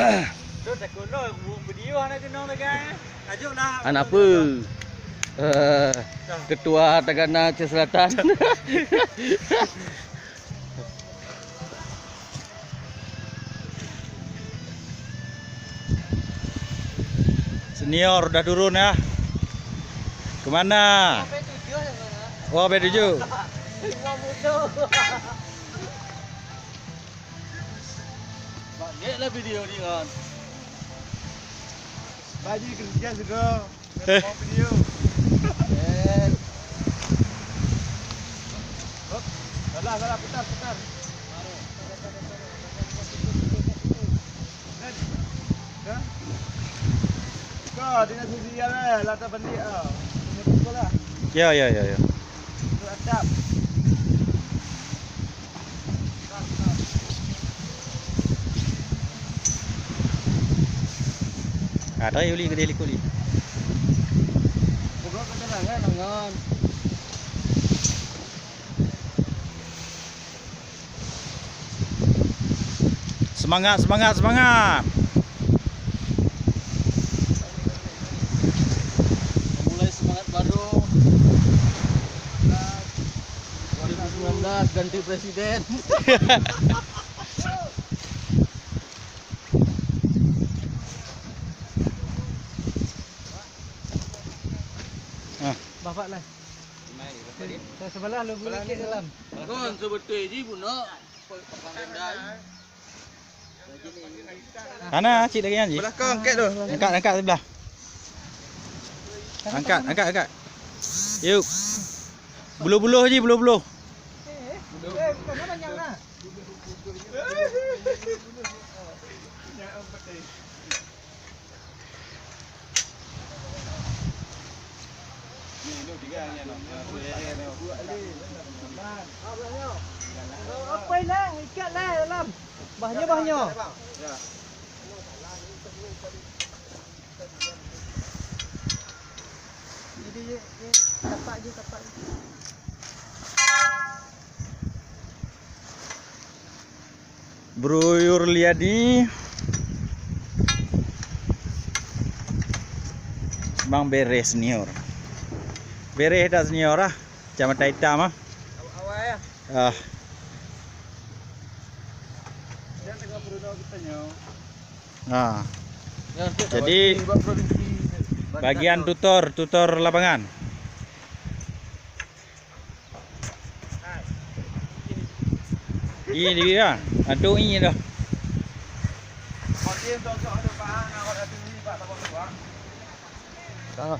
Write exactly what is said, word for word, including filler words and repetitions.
Terus takut lo, video hana kena lagi. Ajuk lah. Anak apa? Eh, Ketua Tagana Aceh Selatan. Senior udah turun ya. Kemana? Oh, B tujuh. Bagek lah video ni kan. Bagi kerja sudah. Eh. Mau video. Eh. Hop. Salah, salah, putar, putar. Dah. Kau dengan sisi jalan, lah tak balik ah. Tunggu, tunggu lah. Ya, ya, ya, ya. Untuk adab. Ah, tadi uli gede likot li. Semangat, semangat, semangat. Mulai semangat baru. Dua ribu sembilan belas ganti presiden. Ah. Bapak lah. Sebelah lu gulai ke dalam. Kon sebetul ji bunoe. Hana, cit lagi kan ji. Belakang angkat tu. Angkat, angkat sebelah. Angkat, angkat, angkat. Yuk. Buluh-buluh ji, buluh-buluh. Eh, eh, bukan banyak lah. Apa hilang? Ikat lah dalam. Bahannya, bahannya. Jadi, tapak je, tapak je. Bro Yurliadi. Bang Bereh senior. Bereh dah senior ah. Macam mata hitam ah. Awai-awai ah. Ah. Dia tengah berulang kita nyoe. Ha. Jadi, bagian tutor, tutor lapangan. Ini dia. Aduh, ini dah. Ah.